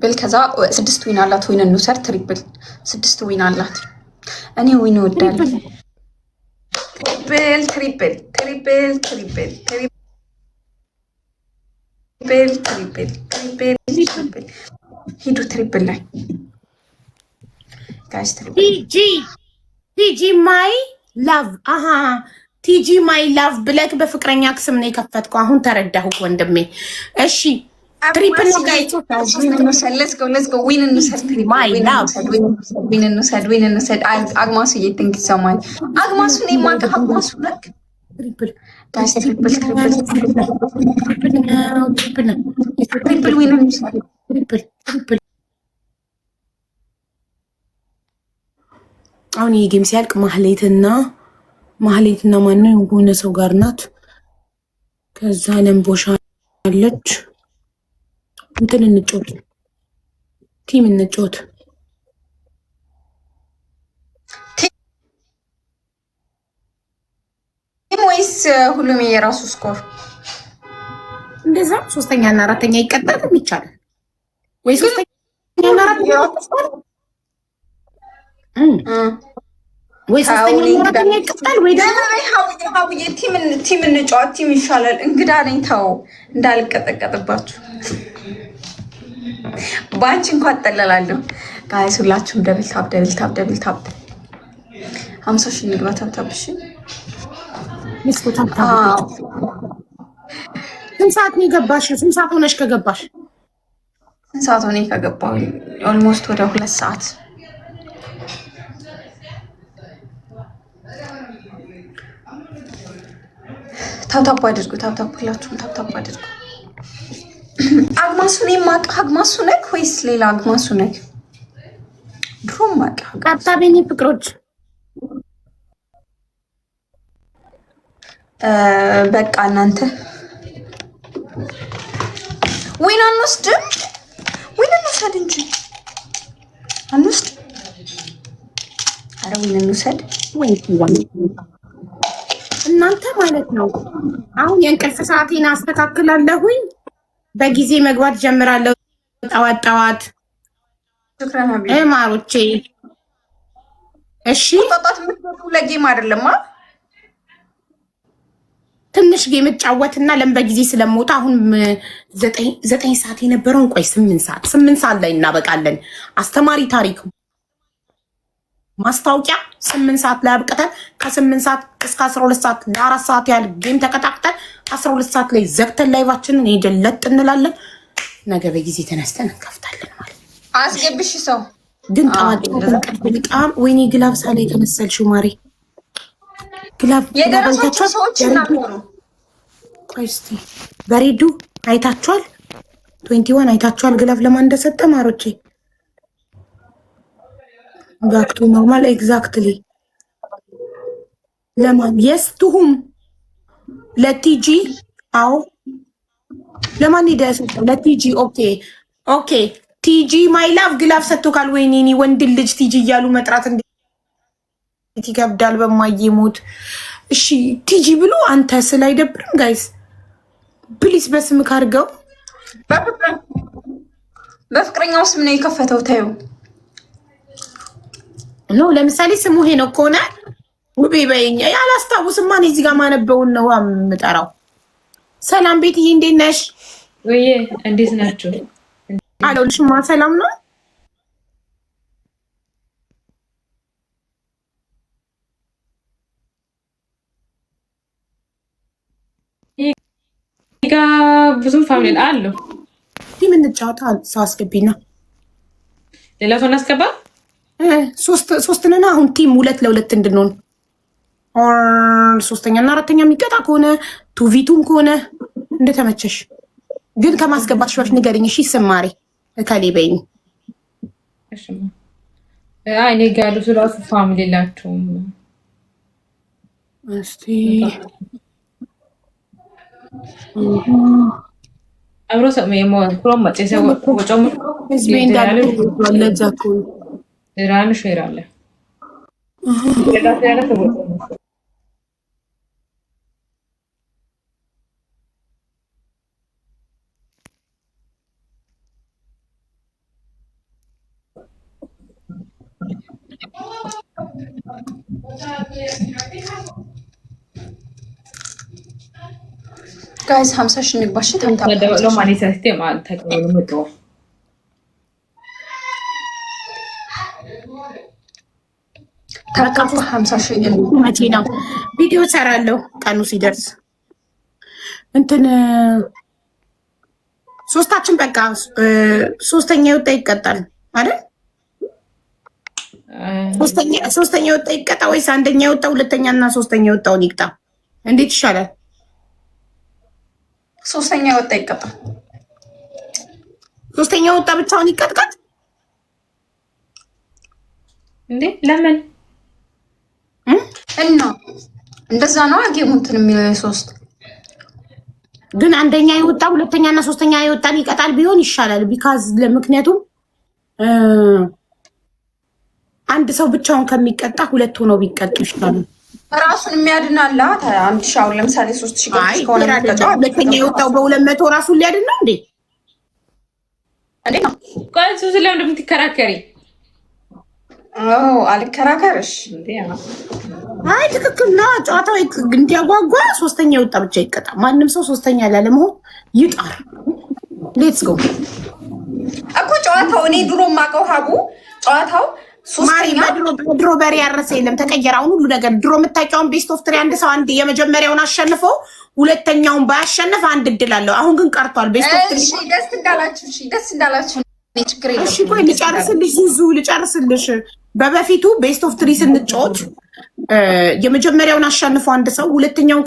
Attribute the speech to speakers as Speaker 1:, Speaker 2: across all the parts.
Speaker 1: Triple ከዛ ስድስት win አላት። Win እንውሰድ። Triple ስድስት win አላት። እኔ win እወዳለሁ። Triple triple triple triple triple triple triple triple ሂዱ triple ላይ guys triple
Speaker 2: ቲጂ ቲጂ my love አሃ ቲጂ my love ብለክ በፍቅረኛ ስም ነው የከፈትከው። አሁን ተረዳሁት ወንድሜ። እሺ triple ነው guys።
Speaker 1: Win እንውሰድ። Let's go, let's go። Win እንውሰድ። Triple
Speaker 2: My
Speaker 1: Win
Speaker 2: love.
Speaker 1: እንውሰድ። Win እንውሰድ። Win እንውሰድ። Win እንውሰድ። አግማሱዬ thank you so much። አግማሱ እኔ የማውቅህ አግማሱ ነክ
Speaker 2: Triple
Speaker 1: Guys triple triple
Speaker 2: Triple ነው triple ነው
Speaker 1: Triple win እንውሰድ።
Speaker 2: Triple triple። አሁን ይህ game ሲያልቅ ማህሌትና ማነው የሆነ ሰው ጋር ናት። ከዛ ለምቦሻ አለች። እንትን እንጫወት፣ team እንጫወት።
Speaker 1: Team ወይስ ሁሉም የራሱ score?
Speaker 2: እንደዛ ሶስተኛ እና አራተኛ ይቀጣል ይቻላል ወይ? ሶስተኛ እና አራተኛ ይቀጣል ወይ? ሶስተኛ እና አራተኛ ይቀጣል ወይ ደግሞ
Speaker 1: ሀውዬ team እንጫወት። Team ይሻላል። እንግዳ ነኝ። ተው እንዳልቀጠቀጥባችሁ። በአንቺ እንኳን እጠለላለሁ። Guys ሁላችሁም double tap double tap double tap 50,000 እንግባ። Tap tap እሺ። አዎ።
Speaker 2: ስንት ሰዓት ነው የገባሽ? ስንት ሰዓት ሆነሽ ከገባሽ?
Speaker 1: ስንት ሰዓት ሆነ ከገባሁ? Almost ወደ 2 ሰዓት። Tap tap አድርጉ። Tap tap ሁላችሁም tap tap አድርጉ። አግማሱ እኔ የማውቅህ አግማሱ ነክ ወይስ ሌላ አግማሱ ነክ? ድሮም ማውቅህ አግማሱ።
Speaker 2: Tap tap የኔ ፍቅሮች።
Speaker 1: በቃ እናንተ win አንወስድም። Win እንውሰድ እንጂ አንወስድ። አረ win እንውሰድ።
Speaker 2: እናንተ ማለት ነው። አሁን የእንቅልፍ ሰዓቴን አስተካክላለሁኝ። በጊዜ መግባት ጀምራለሁ። ጠዋት ጠዋት
Speaker 1: شكرا حبيبي።
Speaker 2: ማሮቼ። እሺ።
Speaker 1: ጣጣት የምትገቡ ለ game አይደለም።
Speaker 2: ትንሽ game እጫወትና ለም በጊዜ ስለምወጣ አሁን 9 ሰዓት የነበረውን ቆይ 8 ሰዓት 8 ሰዓት ላይ እናበቃለን። አስተማሪ ታሪክ ማስታወቂያ 8 ሰዓት ላይ አብቅተን ከ8 ሰዓት እስከ 12 ሰዓት ለ4 ሰዓት ያህል game ተቀጣቅተን 12 ሰዓት ላይ ዘግተን live ኣችንን ሄደን ለጥ እንላለን። ነገ በጊዜ ተነስተን እንከፍታለን ማለት ነው።
Speaker 1: አስገብሽ ሰው
Speaker 2: ግን ጠዋት በጣም ወይኔ glove ሳላይ ከመሰልሽው ማሬ glove
Speaker 1: የደረሳቸው ሰዎች እናንተ ነው።
Speaker 2: ቆይ እስኪ በሬዱ አይታችኋል? 21 አይታችኋል? Glove ለማን እንደሰጠ ማሮቼ። Back to normal exactly። ለማን? Yes, to whom? ለቲጂ። አዎ ለማን ሄደ ያሰጠው? ለቲጂ። Okay, ቲጂ my love glove ሰጥቶካል። ወይኔ እኔ ወንድ ልጅ ቲጂ እያሉ መጥራት እንዴት ይከብዳል። በማዬ ሞት። እሺ ቲጂ ብሎ አንተ ስል አይደብርም? Guys, please በስም ካርገው።
Speaker 1: በፍቅረኛው ስም ነው የከፈተው። ታዩ።
Speaker 2: No፣ ለምሳሌ ስሙ ሄኖክ ከሆነ ውቤ በይኝ። ያላስታውስማ እኔ እዚህ ጋር ማነበውን ነው የምጠራው። ሰላም ቤትዬ፣ እንዴት ነሽ?
Speaker 3: ወይዬ እንዴት ናችሁ?
Speaker 2: አለሁልሽማ። ሰላም ነው።
Speaker 3: ጋ ብዙም family አሉ።
Speaker 2: Team እንጫወት። ሰው አስገቢና
Speaker 3: ሌላ ሰው እናስገባ።
Speaker 2: ሶስት ነን አሁን team ሁለት ለሁለት እንድንሆን ሶስተኛ እና አራተኛ የሚቀጣ ከሆነ 2v2 ም ከሆነ እንደተመቸሽ። ግን ከማስገባትሽ በፊት ንገሪኝ። እሺ ስማሬ እከሌ በይኝ።
Speaker 3: አይ እኔ ጋ ያሉት እራሱ family የላቸውም።
Speaker 2: እስቲ
Speaker 3: አብሮ
Speaker 2: ህዝቤ እንዳለ ለዛ እኮ ነው።
Speaker 3: ራን ሼር አለ።
Speaker 1: Guys 50 ሺህ እንግባ። እሺ tap tap tap tap 50 ሺህ።
Speaker 2: መቼ ነው ቪዲዮ ሰራለሁ? ቀኑ ሲደርስ እንትን ሶስታችን በቃ ሶስተኛ የወጣ ይቀጣል አይደል? ሶስተኛ የወጣ ይቀጣ ወይስ አንደኛ የወጣ ሁለተኛ እና ሶስተኛ የወጣውን ይቅጣ? እንዴት ይሻላል?
Speaker 1: ሶስተኛ የወጣ ይቀጣ።
Speaker 2: ሶስተኛ የወጣ ብቻውን ይቀጥቀጥ
Speaker 3: እንዴ? ለምን
Speaker 1: እና እንደዛ ነው game ኡ እንትን የሚለው የሶስት
Speaker 2: ግን አንደኛ የወጣ ሁለተኛ እና ሶስተኛ የወጣን ይቀጣል ቢሆን ይሻላል። Because ምክንያቱም አንድ ሰው ብቻውን ከሚቀጣ ሁለት ሆነው ቢቀጡ ይሻላል።
Speaker 1: ራሱን የሚያድን አለ። 1000 አሁን ለምሳሌ 3000 ገብተሽ ከሆነ
Speaker 2: ሁለተኛ የወጣው በ200 ራሱን ሊያድን ነው እንዴ?
Speaker 1: እንዴ ነው።
Speaker 3: ቆይ እሱ ስለምን እንደምትከራከሪ?
Speaker 1: አልከራከርሽ።
Speaker 2: አይ ትክክል ነው። ጨዋታው እንዲያጓጓ ሶስተኛ የወጣ ብቻ ይቀጣ። ማንም ሰው ሶስተኛ ላለመሆን ይጣር። Let's go።
Speaker 1: እኮ ጨዋታው እኔ ድሮ የማውቀው ሀቡ ጨዋታው
Speaker 2: ድሮ በሬ ያረሰ የለም፣ ተቀየረ። አሁን ሁሉ ነገር ድሮ የምታውቂውን best of three አንድ ሰው አንድ የመጀመሪያውን አሸንፎ ሁለተኛውን ባያሸንፍ አንድ እድል አለው። አሁን ግን ቀርቷል። Best of three
Speaker 1: ደስ እንዳላችሁ፣ እሺ ደስ እንዳላችሁ፣ ችግር የለም።
Speaker 2: እሺ ቆይ ልጨርስልሽ፣ ዙዙ ልጨርስልሽ። በበፊቱ best of three ስንጫወት የመጀመሪያውን አሸንፎ አንድ ሰው ሁለተኛውን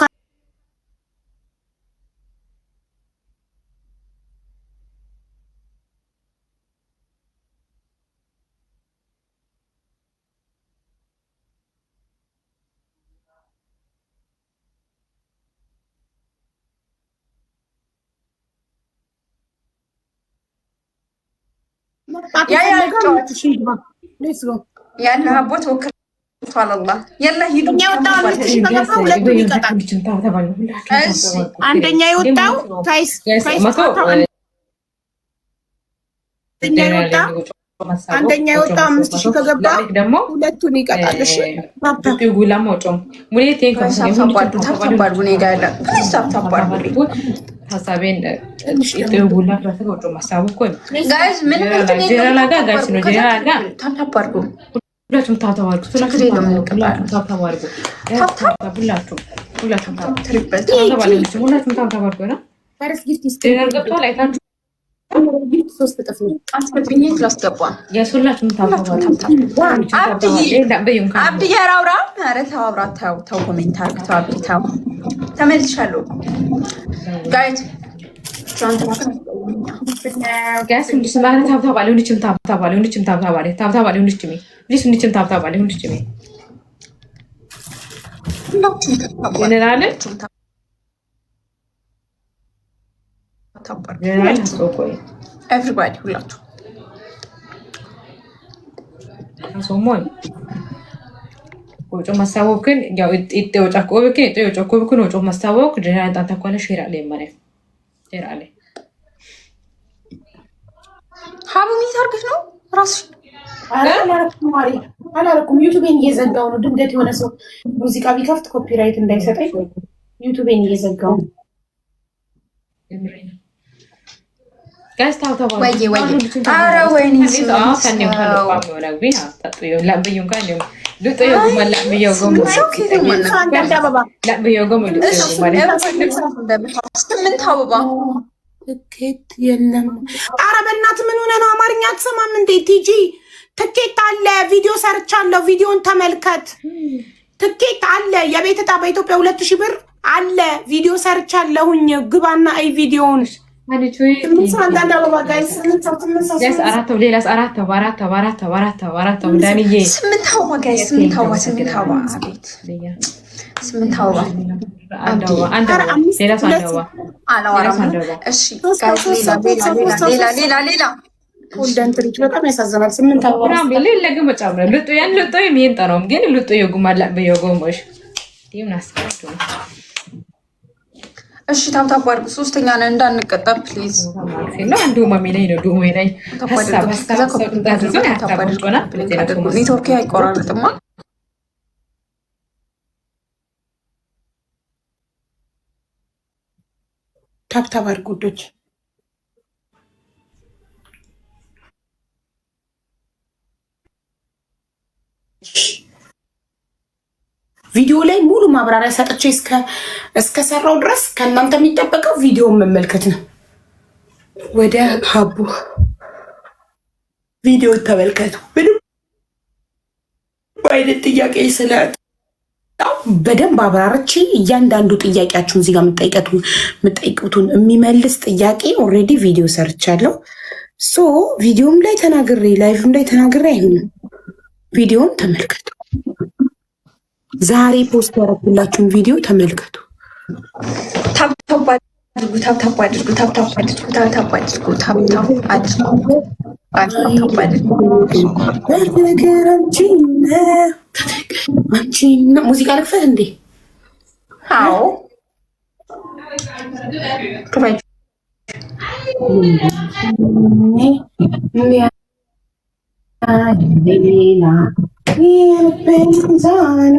Speaker 1: ያለ አቦ ተወክል አላህ የላ ሂዱ።
Speaker 2: አንደኛ የወጣው አንደኛ የወጣው 5000 ከገባ ሁለቱን ይቀጣል። እሺ
Speaker 3: ሁላችሁም tap tap አድርጉ። Tap tap አድርጉ። ሁላችሁም tap tap አድርጉ። ገብቷል። አይታችሁ ሁላችሁም
Speaker 1: አብድዬ ኧረ አውራ። ኧረ ተው አውራ። ተው ተው፣ comment አድርግ። ተው አብዲ ተው። ተመልሻለሁ guys።
Speaker 3: Guys tap tap አለ። ሁላችሁም tap tap አለ። ሁላችሁም tap tap አለ። Tap tap አለ። ሁላችሁም please ሁላችሁም tap tap አለ። ሁላችሁም ጀነራል
Speaker 1: Everybody ሁላችሁ
Speaker 3: ሶሞን ወጮ ማሳወክን ያው ኢጤ ወጫ ቆብክን ኢጤ ወጫ ቆብክን ወጮ ማሳወክ ጀነራል ጣንታ ኳለ share አለ ማለት share አለ።
Speaker 1: ሀቡ mute አድርገሽ ነው ራስሽ?
Speaker 2: አላረኩም። ዩቱቤን እየዘጋው ነው። ድንገት የሆነ ሰው ሙዚቃ ቢከፍት copyright እንዳይሰጠኝ ዩቱቤን እየዘጋው ነው።
Speaker 1: ወይዬ ወይዬ፣ ኧረ ወይኔ ስምንት አበባ
Speaker 2: ትኬት የለም። ኧረ በእናትህ ምን ሆነህ ነው? አማርኛ አትሰማም እንዴ? ቲጂ ትኬት አለ። ቪዲዮ ሰርቻለሁ። ቪዲዮን ተመልከት። ትኬት አለ። የቤት ዕጣ በኢትዮጵያ 2000 ብር አለ። ቪዲዮ ሰርቻለሁኝ። ግባና አይ ቪዲዮውን። ስምንት ሰው አንዳንድ አበባ guys። ስምንት ሰው ስምንት ሰው
Speaker 3: ዳንዬ
Speaker 1: ስምንት አበባ guys። ስምንት አበባ ስምንት አበባ አቤት ስምንት አበባ አላወራም። እሺ ሌላ ሌላ ሌላ
Speaker 2: Golden ትሪች በጣም ያሳዝናል። ስምንት አበባ
Speaker 1: እሺ tap tap አድርጉ። ሶስተኛ ነን እንዳንቀጣ please። ኔትወርክ አይቆራረጥማ።
Speaker 2: Tap tap አድርጉ ውዶች። ቪዲዮ ላይ ሙሉ ማብራሪያ ሰጥቼ እስከሰራው ድረስ ከእናንተ የሚጠበቀው ቪዲዮን መመልከት ነው። ወደ ሀቡ ቪዲዮ ተመልከቱ። ምንም አይነት ጥያቄ ስለ በደንብ አብራርቼ እያንዳንዱ ጥያቄያችሁን እዚህ ጋር የምጠይቁትን የሚመልስ ጥያቄ already ቪዲዮ ሰርቻለሁ። So ቪዲዮም ላይ ተናግሬ live ም ላይ ተናግሬ አይሆንም። ቪዲዮን ተመልከቱ። ዛሬ post ያደረኩላችሁን ቪዲዮ ተመልከቱ።
Speaker 1: Tap tap አድርጉ፣ tap tap አድርጉ፣ tap tap አድርጉ፣ tap tap አድርጉ፣ tap tap አድርጉ፣ tap tap አድርጉ።
Speaker 2: በፍቅር አንቺና ሙዚቃ ልክፈት እንዴ?
Speaker 1: አዎ፣ ክፈች።
Speaker 2: ሌላ ሚዛኑ።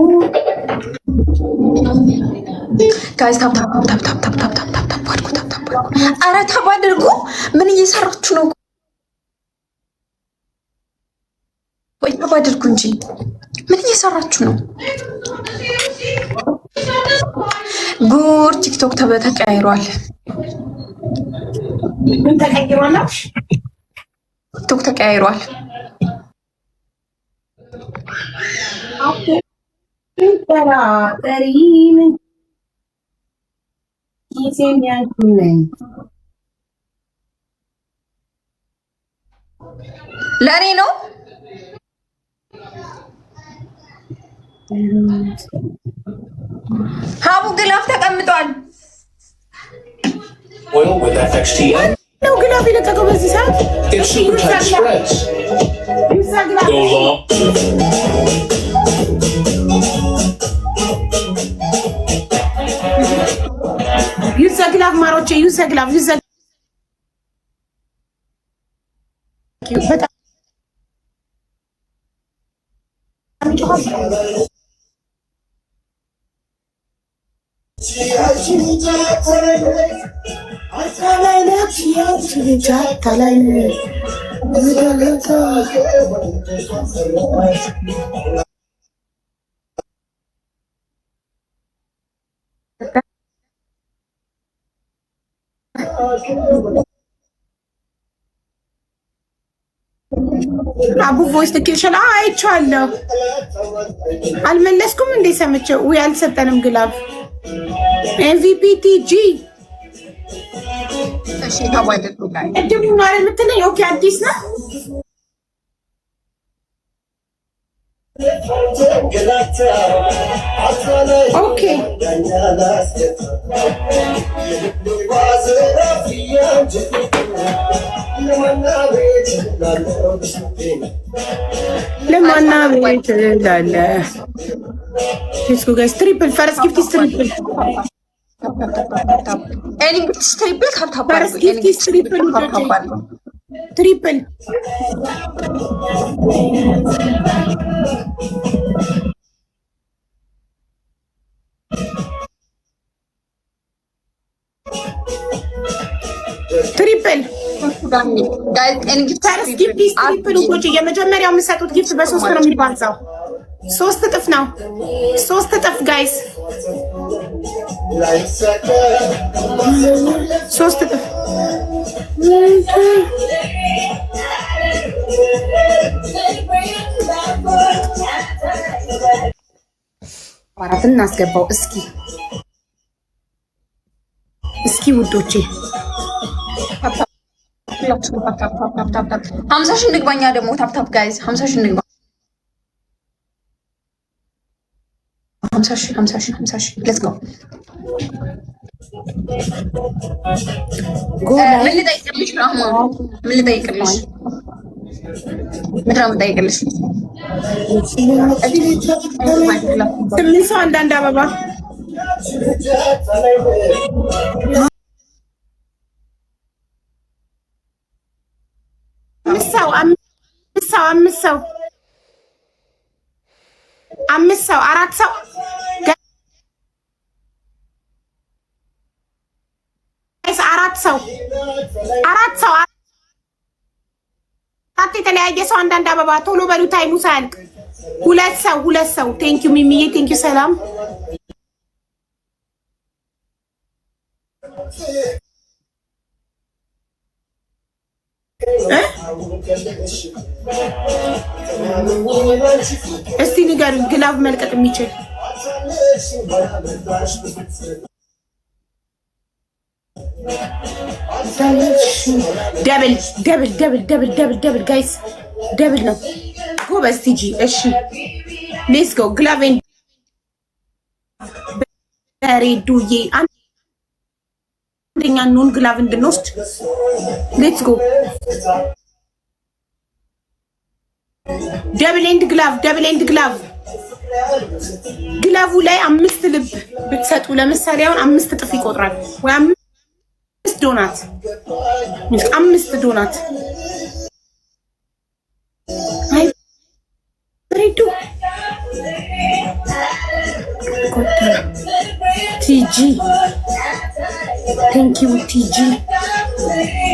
Speaker 1: Guys, tap tap tap tap tap tap tap tap tap አድርጉ፣ tap tap አድርጉ። ኧረ tap አድርጉ። ምን እየሰራችሁ ነው? ወይ tap አድርጉ እንጂ ምን እየሰራችሁ ነው? ጉር ቲክቶክ ተቀያይሯል።
Speaker 2: ምን ተቀይሯል?
Speaker 1: ቲክቶክ ተቀያይሯል።
Speaker 2: ጠራጠሪ ምን ጊዜም ያንቺ ነኝ።
Speaker 1: ለእኔ ነው። ሀቡ glove ተቀምጧል።
Speaker 4: Oil with FXTM.
Speaker 2: ነው glove የለቀቀው በዚህ ሰዓት።
Speaker 4: It's super tight spreads. Go long.
Speaker 2: Use the glove ማሮቼ፣ use the glove, use the በጣም ይጮኻል። አታላይ ነች። አቡ voice ልኬልሻለሁ። አይቼዋለሁ። አልመለስኩም እንዴ ሰምቼው። ውይ አልሰጠንም glove። MVP ቲጂ።
Speaker 1: እሺ፣ tap አድርጉ guys።
Speaker 2: ቅድም ነው አይደል የምትለኝ? Okay፣ አዲስ ነው። Okay። ለማና ቤት ላለ። Let's go, guys. Triple. First gift is triple.
Speaker 1: Any gift triple, tap tap
Speaker 2: First
Speaker 1: አድርጉ።
Speaker 2: gift is triple. Triple. Triple.
Speaker 1: Guys, any gift.
Speaker 2: First gift is triple. ውዶቼ የመጀመሪያው የምሰጡት gift በሶስት ነው የሚባዛው። ሶስት እጥፍ ነው። ሶስት እጥፍ guys፣ ሶስት እጥፍ። አራት እናስገባው እስኪ እስኪ ውዶቼ።
Speaker 1: 50,000 እንግባኛ ደግሞ tap tap guys፣ 50,000 እንግባ። 50,000፣ 50,000፣ 50,000፣ let's go። ምን ልጠይቅልሽ ራህማ? ምን ልጠይቅልሽ? ምንድን ነው የምጠይቅልሽ?
Speaker 2: ስምንት ሰው አንዳንድ አበባ። አምስት ሰው፣ አምስት ሰው፣ አምስት ሰው፣ አምስት ሰው፣ አራት ሰው guys። አራት ሰው አራት ሰው አራት የተለያየ ሰው አንዳንድ አበባ። ቶሎ በሉ time ኡ ሳያልቅ። ሁለት ሰው ሁለት ሰው። Thank you ሚሚዬ፣ thank you ሰላም። እስቲ ንገሩኝ፣ glove መልቀቅ የሚችል Double double double double double double guys double ነው። ጎበዝ ቲጂ። እሺ let's go glove ን በሬዱዬ አንደኛ እንሁን glove እንድንወስድ let's go double and glove double and glove glove ኡ ላይ አምስት ልብ ብትሰጡ ለምሳሌ አሁን አምስት እጥፍ ይቆጥራል ወይ አምስት ዶናት አምስት ዶናት አይ ሬዱ ቲጂ thank you ቲጂ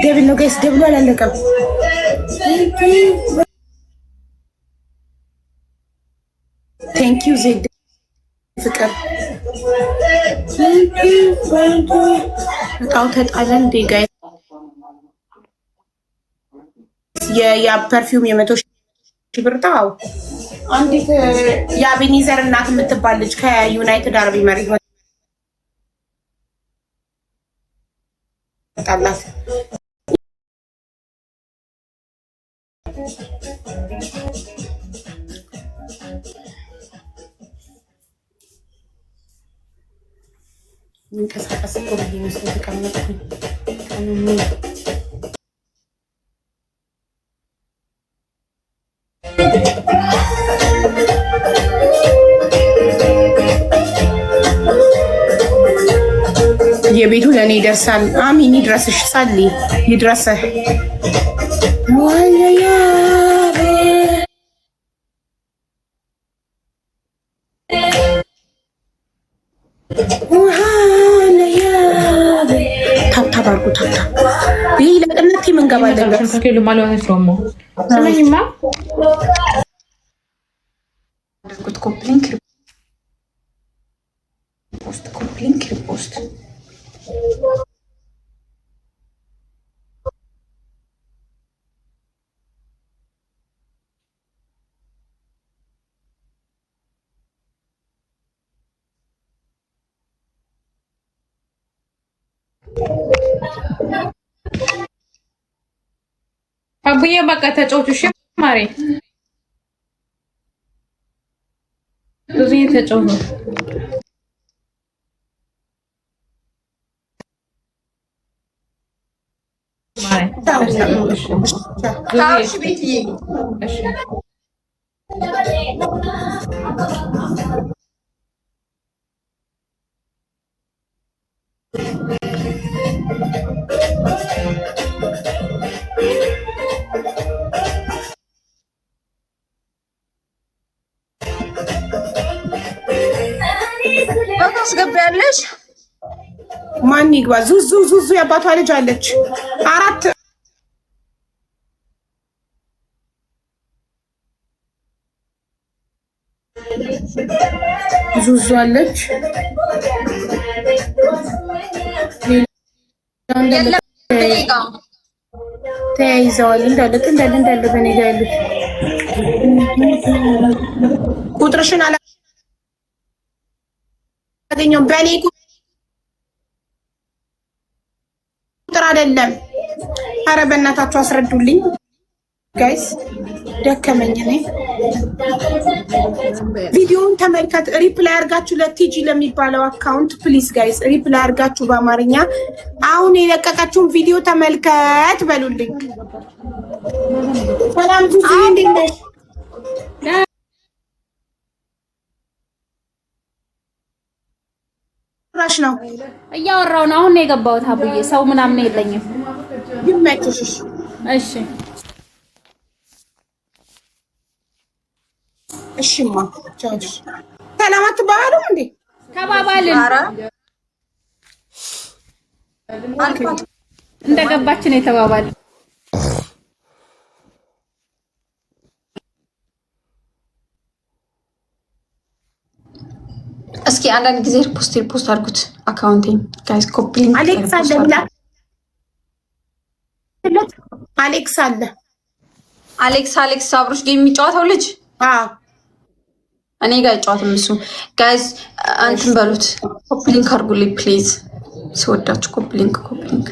Speaker 2: double ነው guys double ኡ አላለቀም thank you ዜድ ፍቅር እጣው ተጣለ እንዴ guys? የ perfume የ100,000 ብር እጣው አንዲት የአቤኔዘር እናት የምትባል ልጅ ከዩናይትድ አረብ ኤሚሬት ወጣላት። መንቀሳቀስ እኮ ብዬ ነው ስለተቀመጥኩኝ ቀኑን ሙሉ። የቤቱ ለእኔ ይደርሳል። አሚን ይድረስሽ፣ ጸልይ ይድረስህ። Tap tap አድርጉ። Tap tap ይህ ለቅነት እንገባለን።
Speaker 3: ስመኝማ
Speaker 1: አድርጉት። Copy link repost፣ copy link repost።
Speaker 3: አቡዬ በቃ ተጫወቱ። እሺ ማሬ ብዙ ተጫወቱ።
Speaker 1: ታስገቢያለሽ።
Speaker 2: ማን ይግባ? ዙዙ ዙዙ የአባቷ ልጅ አለች። አራት ዙዙ አለች። ተያይዘዋል። እንዳለ እንዳለ እንዳለ በኔ ጋር ያሉት ቁጥርሽን አላገኘሁም። በእኔ ቁጥር አይደለም። አረ በእናታችሁ አስረዱልኝ guys፣ ደከመኝ። እኔ ቪዲዮውን ተመልከት። Reply አድርጋችሁ ለቲጂ ለሚባለው account please guys፣ reply አድርጋችሁ በአማርኛ አሁን የለቀቀችውን ቪዲዮ ተመልከት በሉልኝ። ሰላም ዙዙ፣ እንዴት ነሽ? ራሽ ነው
Speaker 5: እያወራው ነው። አሁን ነው የገባሁት። አቡዬ ሰው ምናምን የለኝም።
Speaker 2: ይመችሽ።
Speaker 5: እሺ
Speaker 2: እሺማ፣ ቻው። ሰላም አትባባሉም እንዴ?
Speaker 5: ተባባልን።
Speaker 1: አልኳት።
Speaker 5: እንደገባችን የተባባል
Speaker 1: እስኪ አንዳንድ ጊዜ repost repost አድርጉት account ኤን guys። Copy link
Speaker 2: አሌክስ አለ፣ አሌክስ አለ።
Speaker 1: አሌክስ አሌክስ አብሮሽ game የሚጫወተው ልጅ እኔ ጋር አይጫወትም እሱ። Guys እንትን በሉት፣ copy link አድርጉልኝ please። ስወዳችሁ copy link copy link።